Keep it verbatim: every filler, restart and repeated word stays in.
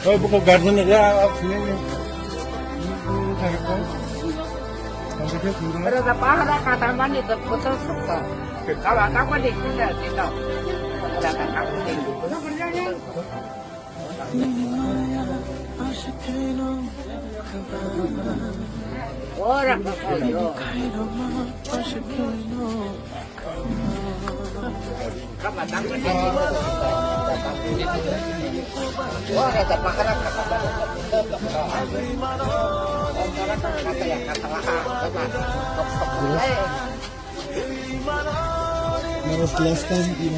Oi, buku garden aja, sini. Rada pahara kata mani to kotor sukta. Kala tak mani kita kita. Rada tak mani. Ora ko yo. Last time,